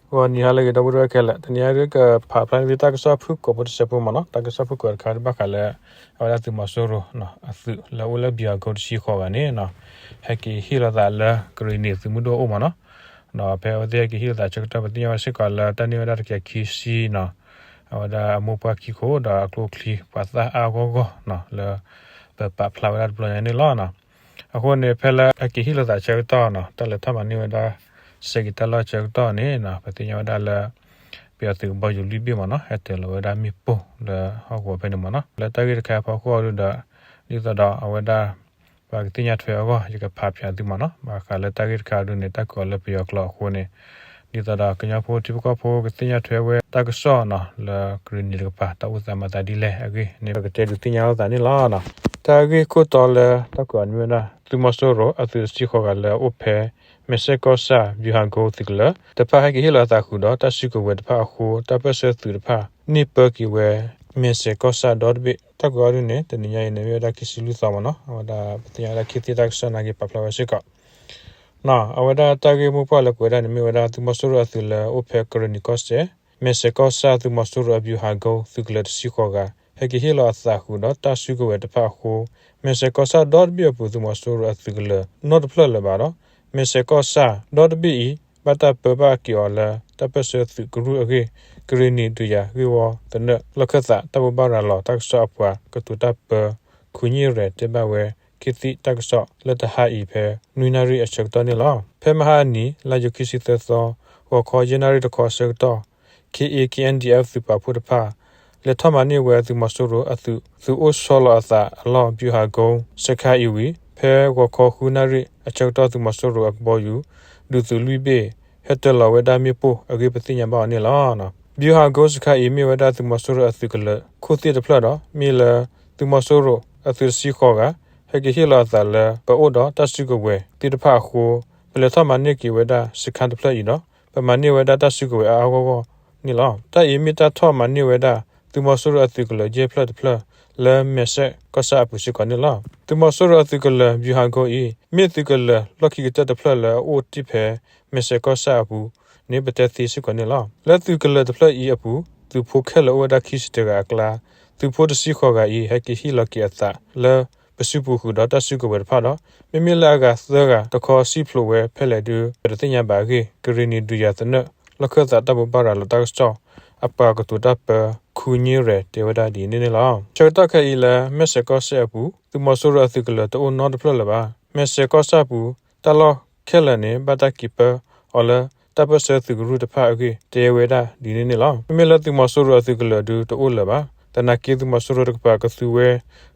ဂီၤနံၤဟါလၢအဂ့ၤ ဒီပုၢ်ဝဲၢ်ခဲလၢာ်, တနံၤအံၤဒုးကဖးဖျါန့ၢ်သုတၢ်ကစီၣ်ဖုၣ်ကိာ်ဖိတစဲးဖိမ့ၢ်နီၤ. တၢ်ကစီၣ်ဖုၣ်ကိာ်တခါဒုးဘၣ်ဃးလၢ အဝဲဒၣ်သုးမီၤစိရိၤအသုးလၢအိၣ်လၢ ဗျူဟာကုန်း တဆံဃိးဂၤန့ၣ် ဟဲက့ၤဟ့ၣ်လီၤသးလၢကရ့ၣ်နံၤသုးမုၢ်ဒိၣ်အအိၣ်မ့ၢ်နီၤ. ဒီးဖဲအဝဲသ့ၣ်ဟဲက့ၤဟ့ၣ်လီၤသးဆၢကတီၢ် ပသ့ၣ်ညါဝဲစ့ၢ်ကီးလၢတၢ်န့ၢ်ဝဲဒၣ်တကယၤခံဆံနီၤ, အဝဲဒၣ်အမိၢ်ပှၢ်ခံခိၣ်ဒီးအကျိချံပှၤသၣ်အါအါဂီၢ်ဂီၢ်နီၤ လၢပပာ်ဖျါဝဲဒၣ်တဘျီညါန့ၣ်လီၤ. အဃိန့ၣ် ဖဲလၢဟဲက့ၤဟ့ၣ်လီၤသးဆၢကတီၢ်နီၤ တၢ်လဲၤထီၣ်မၤန့ၢ်ဝဲဒၣ် စဲးက့ၤတၢ်လီၢ်ဆၢကတီၢ်န့ၣ်နီၤ ပသ့ၣ်ညါဝဲဒၣ်လၢ ပယီၤသုးကဘီယူၤလွံၢ်ဘ့ၣ်မ့ၢ်နီၤ ဟဲတၢၤလီၤဝဲဒၣ်မ့ၣ်ပိၢ်လၢဟီၣ်ကဝီၤဖဲန့ၣ်မ့ၢ်နီၤ. လၢတၢ်ဂ့ၢ်တခါအဖီခိၣ်အံၤဒုးဒီး ဒ်သိးဒီးအဝဲဒၣ် ပှၤကသ့ၣ်ညါထွဲအဂီၢ် ယကဖးဖျါသုမ့ၢ်နီၤ. ဘၣ်ဃးလၢတၢ်ဂ့ၢ်တခါအံၤဒုးန့ၣ် တၢ်ကိးအီၤလၢပယီၤကျိာ်အဃိန့ၣ် ဒ်သိးဒီးကညီဖိထံဖိကီၢ်ဖိကသ့ၣ်ညါထွဲဝဲတၢ်ကစီၣ်နီၤ လၢကရ့ၣ်နံၤတကပၤတၢ်အိၣ်သးမၤသးဒ်လဲၣ်အဂ့ၢ်န့ၣ် ပကတဲဒုးသ့ၣ်ညါလိာ်သးန့ၣ်လီၤ. တၢ်ဂ့ၢ်ခိၣ်တီလၢတၢ်ကိးအီၤန့ၣ်မ့ၢ်ဝဲဒၣ် သုးမီၤစိရိၤအသုးတဆံဃိးဂၤလၢအအိၣ်ဖဲ မဲၢ်စဲၣ်ကီၢ်ဆၣ် ဗျူဟာကုန်း သုးကလၢၤ တဖၣ်ဟဲက့ၤဟ့ၣ်လီၤအသးဃုာ်ဒီးတၢ်စုကဝဲၤတဖၣ်အဃိ တၢ်ပၢၢ်ဆၢသုးတဖၣ် န့ၢ်ပၢက့ၤဝဲ မဲၢ်စဲၣ်ကီၢ်ဆၣ်ဒီတဘ့ၣ်. တၢ်ကိးအီၤဒုးန့ၣ် တနံၤညါအံၤန့ၣ် မ့ၢ်ဝဲဒၣ်ခံဆံလွံၢ်သီမ့ၢ်နီၤ. အဝဲဒၣ်ပသ့ၣ်ညါဝဲဒၣ်ခံသ့ၣ်တၢ်ကစီၣ်နာ်က့ၤပာ်ဖျါဝဲစ့ၢ်ကီး အဝဲဒၣ်တၢ်ဂ့ၢ်မိၢ်ပှၢ်လၢကွဲးဒၣ်န့ၣ်မ့ၢ်ဝဲဒၣ် သုးမီၤစိရိၤအသုးလၢအိၣ်ဖဲကရ့ၣ်နံၤကီၢ်စဲၣ် မဲၢ်စဲၣ်ကီၢ်ဆၣ် သုးမီၤစိရိၤအ ဗျူဟာကုန်း သုးကလၢၤတဆံဃိးဂၤ ဟဲက့ၤဟ့ၣ်လီၤအသးဃုာ်ဒီးတၢ်စုကဝဲၤတဖၣ်အဃိ မဲၢ်စဲၣ်ကီၢ်ဆၣ်ဒီတဘ့ၣ်အပူၤ သုးမီၤစိရိၤအသုးကလၢၤနီတဖျၢၣ်လၢၤဘၣ်ဒီး မဲၢ်စဲၣ်ကီၢ်ဆၣ်ဒီတဘ့ၣ်အံၤ ဘၣ်တၢ်ပၢဘၣ်က့ၤအီၤလၢ တၢ်ပၢၢ်ဆၢသုးကရူၢ်အဂ့ၢ် ကရ့ၣ်နံၤဒုးယၤဂ့ၢ်ဝီသနၢၣ် လီၢ်ခၢၣ်သးတၢ်ဘိးဘၣ်ရၤလီၤတၢ်ကစီၣ်အပှၤကတိၤတၢ်ပၢ ခူညိရဲၣ် တဲဘၣ်ဝဲ ခံသ့ၣ်တၢ်ကစီၣ်လၢတဟါအံၤဖဲ နွံနၣ်ရံၣ်အဆၢကတီၢ်န့ၣ်လီၤ. ဖဲမဟါအနံၤ လါယူၤခံဆံသၢသီ ဂီၤခီယဲၢ်နၣ်ရံၣ်တခီအဆၢကတီၢ် ခ့ၣ်အ့ၣ် ခ့ၣ်အဲၣ်ဒံၣ်အ့ၣ် သုးပာ်ဖှိၣ်တဖၣ် လဲၤထီၣ်မၤန့ၢ်ဝဲသုးမီၤစိရိၤအသုး သုးအိၣ်ဆီလီၤအသးအလီၢ် ဗျူဟာကုန်း စခန်းအံၤဝံၤ ဖဲဂီၤခီဃုနၣ်ရံၣ်အဆၢကတီၢ် သုးမီၤစိရိၤအကဘီယူၤ ဒုးသုးလွံၢ်ဘ့ၣ် ဟဲတၢၤလီၤဝဲဒၣ်မ့ၣ်ပိၢ်အဂ့ၢ် ပသ့ၣ်ညါဘၣ်အီၤန့ၣ်လီၤ. ဗျူဟာကုန်း စခန်းအံၤ မ့ၢ်ဝဲဒၣ်သုးမီၤစိရိၤအသုးကလၢၤခိၣ်သ့ၣ်တဖျၢၣ်ဒီး မ့ၢ်လၢ သုးမီၤစိရိၤအသုးတဆံဃိးဂၤ ဟဲက့ၤဟ့ၣ်လီၤအသးလၢပအိၣ်ဒီးတၢ်စုကဝဲၤသ့ၣ်တဖၣ်အဃိ ပလဲၤထီၣ်မၤန့ၢ်က့ၤဝဲဒၣ် စခန်း တဖျၢၣ်အံၤဒီး ပမၤန့ၢ်ဝဲဒၣ်တၢ်စုကဝဲၤအါအါဂီၢ်ဂီၢ်န့ၣ်လီၤ. တၢ်အံၤမ့ၢ်တၢ်ထီၣ်မၤန့ၢ်ဝဲဒၣ် သုးမီၤစိရိၤအသုးကလၢၤယဲၢ်ဖျၢၣ်တဖျၢၣ် လၢမဲၢ်စဲၣ်ကီၢ်ဆၣ်အပူၤစ့ၢ်ကီးန့ၣ်လီၤ. သုးမီၤစိရိၤအသုးကလၢၤ ဗျူဟာကုန်း အံၤ မ့ၢ်သုးကလၢၤလီၢ်ခံကတၢၢ်တဖျၢၣ်လၢအအိၣ်တ့ၢ်ဖဲ မဲၢ်စဲၣ်ကီၢ်ဆၣ်အပူၤန့ၣ် ပတဲသ့စ့ၢ်ကီးန့ၣ်လီၤ. လၢသုးကလၢၤတဖျၢၣ်အံၤအပူၤ သုးဖိခဲလၢာ်အိၣ်ဝဲဒၣ်ခံဆံတဂၤအကျါ သုးဖိတဆံဃိးဂၤအံၤ ဟဲက့ၤဟ့ၣ်လီၤက့ၤအသးလၢ ပစုပူၤဃုာ်ဒီးတၢ်စုကဝဲၤတဖၣ်ဒီး မ့မ့ၢ်လၢအဂၤသၢဂၤတခီစံၣ်ဖျိးဝဲဖဲလဲၣ်ဒုး ပတသ့ၣ်ညါဘၣ်အဂ့ၢ် ကရ့ၣ်နံၤဒုးယၤသနၢၣ် လီၢ်ခၢၣ်သးတၢ်ဘိးဘၣ်ရၤလီၤတၢ်ကစီၣ်အပှၤကတိၤတၢ်ပၢ ခူညိရဲၣ် တဲဝဲဒၣ်ဒ်န့ၣ်န့ၣ်လီၤ. ဆၢကတီၢ်ခဲအံၤလၢ မဲၢ်စဲၣ်ကီၢ်စဲၣ်အပူၤ သုးမီၤစိရိၤအသုးကလၢၤတအိၣ်နီတဖျၢၣ်လၢၤဘၣ်. မဲၢ်စဲၣ်ကီၢ်ဆၣ်အပူၤ တၢ်လီၢ်ခဲလၢာ်န့ၣ် ဘၣ်တၢ်က့ၤပၢအီၤလၢ တၢ်ပၢၢ်ဆၢသုးကရူၢ်တဖၣ်အဂ့ၢ် တဲဝဲဒၣ်ဒ်န့ၣ်န့ၣ်လီၤ. မ့မ့ၢ်လၢသုးမီၤစိရိၤအသုးကလၢၤဒုးတအိၣ်လၢၤဘၣ်. သနာ်က့သုးမီၤစိရိၤတကပၤကသူဝဲ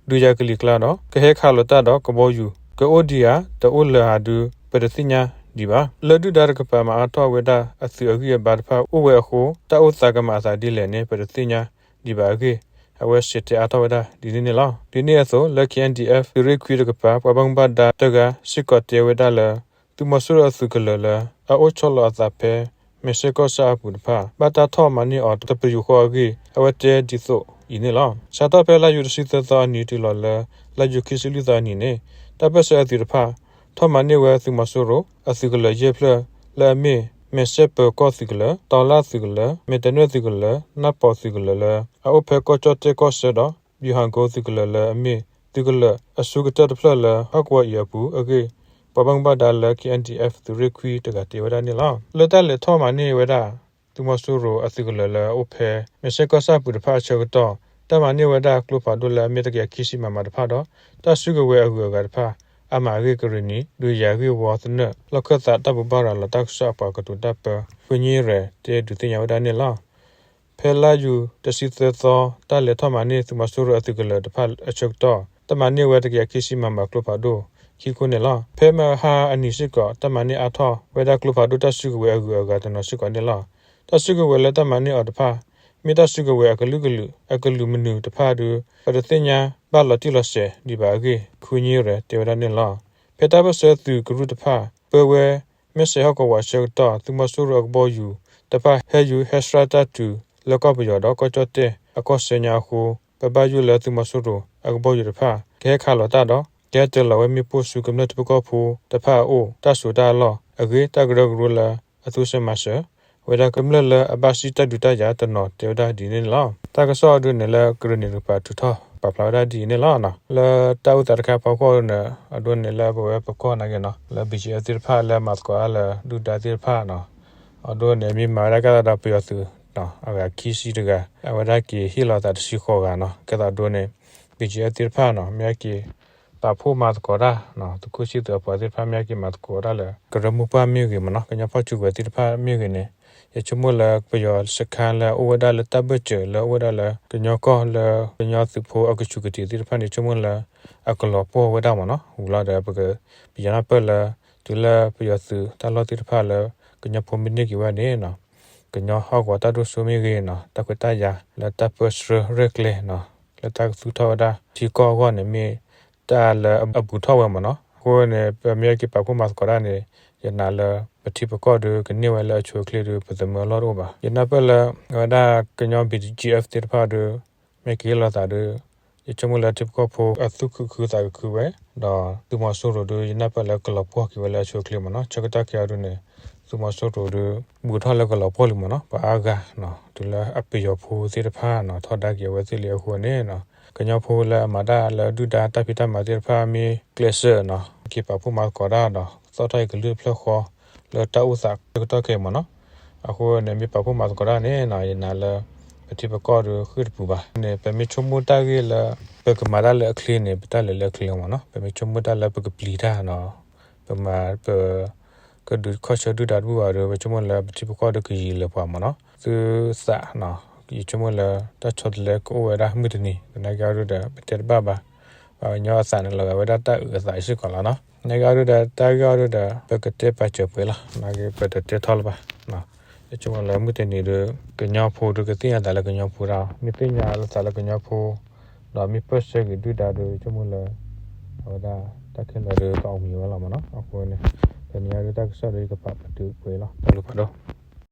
ဒုးယၤကလံၤကျါဒီး ကဟဲခးလီၤတၢ်ဒီးကဘီယူၤ ကအိၣ်ဒံးဧါ တအိၣ်လၢၤဧါဒုး ပတသ့ၣ်ညါဒံးဘၣ်. လၢဒုၣ်ဒါတကပၤမၤအါထီၣ်ဝဲဒၣ်အသုးအဂံၢ်အဘါတဖၣ်အိၣ်ဝဲအဃိ တၢ်အိၣ်သးကမၤအသးဒ်လဲၣ်န့ၣ် ပတသ့ၣ်ညါဒံးဘၣ်အဂ့ၢ် အဝဲစံးတဲအါထီၣ်ဝဲဒၣ်ဒ်န့ၣ်န့ၣ်လီၤ. ဒ်န့ၣ်အသိး လၢ ခ့ၣ်အဲၣ်ဒံၣ်အ့ၣ် သုးရ့ၣ်ခွံတကပၤ ပှၤဘၣ်မူဘၣ်ဒါတဂၤစ့ၢ်ကီးတဲဝဲဒၣ်လၢ သုးမီၤစိရိၤအသုးကလၢၤလၢ အအိၣ်ဆီလီၤအသးဖဲ မဲၢ်စဲၣ်ကီၢ်ဆၣ်အပူၤတဖၣ် ဘၣ်တၢ်ထီၣ်မၤန့ၢ်အီၤတပယူာ်ဃီအဂ့ၢ် အဝဲတဲဒ်သိးအံၤန့ၣ်လီၤ. စးထီၣ်ဖဲလါယူၤတဆံသၢသီအနံၤတုၤလီၤလၢ လါယူၤခံဆံလွံၢ်သီအနံၤန့ၣ် တၢ်ပၢၢ်ဆၢအသုးတဖၣ် ထီၣ်မၤန့ၢ်ဝဲသုးမီၤစိရိၤအသုးကလၢၤယဲၢ်ဖျၢၣ် လၢအမ့ၢ် မဲၢ်စဲၣ်ပၢၤကီၢ်သုးကလၢၤ, တီၤလၣ်သုးကလၢၤ, မဲၢ်တဲနွဲၣ်သုးကလၢၤ, နၢ်ပီၤသုးကလၢၤလၢ အအိၣ်ဖဲကီၢ်ကၠီၣ်တဲၣ်ကီၢ်ဆၢဒီး ဗျူဟာကုန်း သုးကလၢၤလၢအမ့ၢ် သုးကလၢၤအဆိကတၢၢ်တဖျၢၣ်လၢဟီၣ်ကဝီၤအံၤအပူၤအဂ့ၢ် ပှၤဘၣ်မူဘၣ်ဒါလၢ ခ့ၣ်အဲၣ်ဒံၣ်အ့ၣ် သုးရ့ၣ်ခွံတဂၤတဲဝဲဒၣ်န့ၣ်လီၤ. လၢတၢ်လဲၤထီၣ်မၤန့ၢ်ဝဲဒၣ် သုးမီၤစိရိၤအသုးကလၢၤလၢအအိၣ်ဖဲ မဲၢ်စဲၣ်ကီၢ်ဆၣ်အပူၤတဖၣ်အဆၢကတီၢ် တၢ်မၤန့ၢ်ဝဲဒၣ်ကျိဖးဒိၣ်လၢအမ့ၢ်တကယၤခံဆံ မမ တဖၣ်ဒီး တၢ်စုကဝဲၤအဂုၤအဂၤတဖၣ် အါမးအဂ့ၢ်ကရ့ၣ်နံၤ ဒုးယၤဂ့ၢ်ဝီသနၢၣ် လီၢ်ခၢၣ်သးတၢ်ဘိးဘၣ်ရၤလီၤတၢ်ကစီၣ်အပှၤကတိၤတၢ်ပၢ ခူညိရဲၣ် တဲဒုးသ့ၣ်ညါဝဲဒၣ်န့ၣ်လီၤ. ဖဲလါယူၤတဆံသၢသီ တၢ်လဲၤထီၣ်မၤန့ၢ်သုးမီၤစိရိၤအသုးကလၢၤတဖၣ်အဆၢကတီၢ် တၢ်မၤန့ၢ်ဝဲတကယၤခံဆံ မမ ကျိဖးဒိၣ်ခံခိၣ်န့ၣ်လီၤ. ဖဲမဟါအနံၤစ့ၢ်ကီး တၢ်မၤန့ၢ်အါထီၣ်ဝဲဒၣ်ကျိဖးဒိၣ်တၢ်စုကဝဲၤအဂုၤအဂၤတနီၤစ့ၢ်ကီးန့ၣ်လီၤ. တၢ်စုကဝဲၤလၢတၢ်မၤန့ၢ်အီၤတဖၣ် မ့ၢ်တၢ်စုကဝဲၤအကလုာ်ကလုာ် အကလုာ်မနုၤတဖၣ်ဒီး ပတသ့ၣ်ညါဘၣ်လီၤတံၢ်လီၤဆဲးဒံးဘၣ်အဂ့ၢ် ခူညိရဲၣ် တဲဝဲဒၣ်န့ၣ်လီၤ. ဖဲတၢ်ပၢၢ်ဆၢသုးကရူၢ်တဖၣ် ပၢဝဲ မဲၢ်စဲၣ်ဟီၣ်ကဝီၤအဆၢကတီၢ် သုးမီၤစိရိၤအကဘီယူၤတဖၣ်ဟဲယူၤဟဲဆှၣ်တၢ်တုၤလၢကီၢ်ပယီၤဒီးကီၢ်ကၠီၣ်တဲၣ်အကီၢ်ဆၢညါအဃိ ပဘၣ်ယိၣ်လၢသုးမီၤစိရိၤအကဘီယူၤတဖၣ် ကဟဲခးလီၤတၢ်ဒီး ကဟဲတၢၤလီၤဝဲမ့ၣ်ပိၢ်ဆူကမျၢၢ်ထံဖိကီၢ်ဖိတဖၣ်အအိၣ် တၢ်စိၤတၢ်အလီၢ်အဂ့ၢ် တၢ်ကရၢကရိလၢအသူစၢၤမၤစၢၤ ဝဲဒၣ်ကမျၢၢ်လၢအဘၣ်စံၣ်တၢ်ဒုးတၢ်ယၤတနီၤတဲဝဲဒၣ်ဒ်န့ၣ်လီၤ. တၢ်ကစီၣ်အဒိန့ၣ်လၢကရၢနံၤတကပၤထုးထီၣ်ပာ်ဖျါဝဲဒၣ်ဒ်အံၤန့ၣ်လီၤ. လၢတၢ်အိၣ်သးတခါဖီခိၣ်န့ၣ် အဒိန့ၣ်လၢပဝဲပကီၢ်နာ်က့နီၤ လၢ ဘီၣ်ကၠံအၣ် သ့ၣ်တဖၣ်လၢမၤသကိးတၢ်လၢဒုၣ်ဒါသ့ၣ်တဖၣ်နီၤ အဒိန့ၣ် မ့ၢ်မၤဝဲဒၣ်ကဲသးဒီးပယီၤသုး အဂၤခံဆံတဂၤ အဝဲဒၣ်က့ၤဟ့ၣ်လီၤသးတဆံဃိးဂၤနီၤ ကဲသးဒိန့ၣ် ဘီၣ်ကၠံအၣ် သ့ၣ်တဖၣ်နီၤ မ့ၢ်က့ၤ ပာ်ဖှိၣ်မၤသကိးတၢ် သုးခိၣ်ဆံသူးအပှၤသ့ၣ်တဖၣ် မ့ၢ်က့ၤမၤသကိးတၢ်လၢ ကရၢမိၢ်ပှၢ်မ့ၢ်ဂ့ၤမ့ၢ်နီၤ ကညီဖီၣ်စုကဝဲၤသ့ၣ်တဖၣ်မ့ၢ်ဂ့ၤန့ၣ် ယဆိကမိၣ်လၢပယီၤစခါလၢအအိၣ်ဝဲဒၣ်လၢတၢ်ဘၢၣ်စၢၤလၢအအိၣ်ဝဲဒၣ်လၢကညီကီၢ်လၢကညီသုးဖိအကဆူးကတ့ၤသ့ၣ်တဖၣ်န့ၣ် ဆိကမိၣ်လၢ အကလီၤပှီၢ်ဝဲဒၣ်မ့ၢ်နီၤ ဝံၤလီၤဒီး ပက ပယီၤနၢ်ပၢၢ်လၢ တုၤလၢပယီၤသုးတၢ်လီၢ်သ့ၣ်တဖၣ်လၢ ကညီဖိမ့ၢ်န့ၢ်က့ၤဝဲန့ၣ်နီၤ ကညီဟီၣ်ကဝီၤတၢ်ဒိၣ်စိမ့ၢ်ဂ့ၤနီၤ တၢ်ခွဲးတၢ်ယာ်လၢတၢ်ပၢဆှၢရဲၣ်ကျဲၤနီၤ လၢတၢ်ကသူၣ်ထီၣ်ဝဲဒၣ်ထံကီၢ်အဂီၢ်န့ၣ် မ့ၢ်တၢ်လၢအဘူးထီၣ်ဝဲမ့ၢ်နီၤ အဃိန့ၣ် ပမ့ၢ်က့ၤပာ်ဖှိၣ်မၤသကိးတၢ်န့ၣ် ယနာ်လၢ ပထံပကီၢ်ဒုးကန့ၢ်ဝဲလၢအဆိအချ့ဒုး ပသမၢအလီၢ်တအိၣ်ဘၣ်. ယနၢ်ပၢၢ်လၢ အဝဲဒၣ်ကညီ ဘီၣ်ကၠံအၣ် သ့ၣ်တဖၣ်ဒုး မ့ၢ်က့ၤဟ့ၣ်လီၤသးဒုး ယဆိကမိၣ်လၢထံဖိကီၢ်ဖိအသူၣ်ခုခုသးကခုဝဲ ဒီးသုးမီၤစိရိၤဒုး ယနၢ်ပၢၢ်လၢကလီၤပှီၢ်က့ၤဝဲလၢအဆိအချ့မ့ၢ်နီၤ ဆၢကတီၢ်ခဲအံၤဒုးန့ၣ် သုးမီၤစိရိၤဒုး ဘူးထီၣ်လၢကလီၤပှီၢ်လံမ့ၢ်နီၤ ပှၤအါဂၤနီၤ တုၤလၢအပယီၤဖိသ့ၣ်တဖၣ်နီၤ ထီဒါက့ၤအဝဲသ့ၣ်လံအဃိန့ၣ်နီၤ ကညီဖိလၢအမၤတၢ်လၢဒုၣ်ဒါတၢ်ဖံးတၢ်မၤသ့ၣ်တဖၣ်မ့ၢ်ကျဲးစၢးနီၤ က့ၤပာ်ဖှိၣ်မၤသကိးတၢ်ဒီး သီၣ်ထီၣ်အံၤကလုၢ်တဖျၢၣ်ဃီ လၢတၢ်အိၣ်သးဆၢကတီၢ်ခဲအံၤမ့ၢ်နီၤ အဃိန့ၣ် မ့ၢ်ပာ်ဖှိၣ်မၤသကိးတၢ်န့ၣ်နီၤ ယနာ်လၢ ပထံပကီၢ်ဒုးဃ့ၢ်တပူၤဘၣ်န့ၣ် ပမ့ၢ်ဆိကမိၣ်တၢ်ဂ့ၢ်လၢ ပကမၤတၢ်လၢအချ့န့ၣ် ပတၢ်လဲၤလၢအချ့လီၤမ့ၢ်နီၤ ပမ့ၢ်ဆိကမိၣ်တၢ်လၢပကပျံၤတၢ်နီၤ ပမၤပ ကဒုးခီၣ်ဆၢဒုၣ်ဒါတဘူၣ်ဘၣ်ဒီး ပဆိကမိၣ်လၢပထံပကီၢ်ဒုးကယံာ်လၢပှၤမ့ၢ်နီၤ သုသးနီၤ ယဆိကမိၣ်လၢ တၢ်ဆီတလဲကအိၣ်ဝဲဒၣ်မုၢ်တနံၤ သနာ်က့အီၤဒုးဒီး ပတဲတဘၣ်ဘၣ် ပှၤကညီအသးန့ၣ်လီၤဂာ်ဝဲဒၣ်တၢ်အုးအသးစ့ၢ်ကီးလီၤနီၤ သနာ်က့အီၤဒုးဒီး တၢ်ဂ့ၢ်အီၤဒုးဒီး ပကတဲပာ်စၢၤပှဲၤလီၤ သနာ်က့ပတတဲထီၣ်လၢၤဘၣ် ယဆိကမိၣ်လၢမုၢ်တနံၤဒုး ကညီဖိဒုးကသ့ၣ်ညါသးလၢကညီဖိတၢ် မ့ၢ်သ့ၣ်ညါလီၤသးလၢကညီဖိ ဒီးမ့ၢ်ပၢၢ်ဆၢက့ၤဒုၣ်ဒါဒုး ယဆိကမိၣ်လၢ အဝဲဒၣ်တၢ်ခဲလၢာ်ဒုးကအိၣ်မံၤဝဲလီၤမ့ၢ်နီၤ အဃိန့ၣ် တနံၤအံၤဒုးတၢ်ကစီၣ်ဒုးယကပာ်ပတုာ်ပှဲၤလီၤ တၢ်ဘျုးဖးဒိၣ်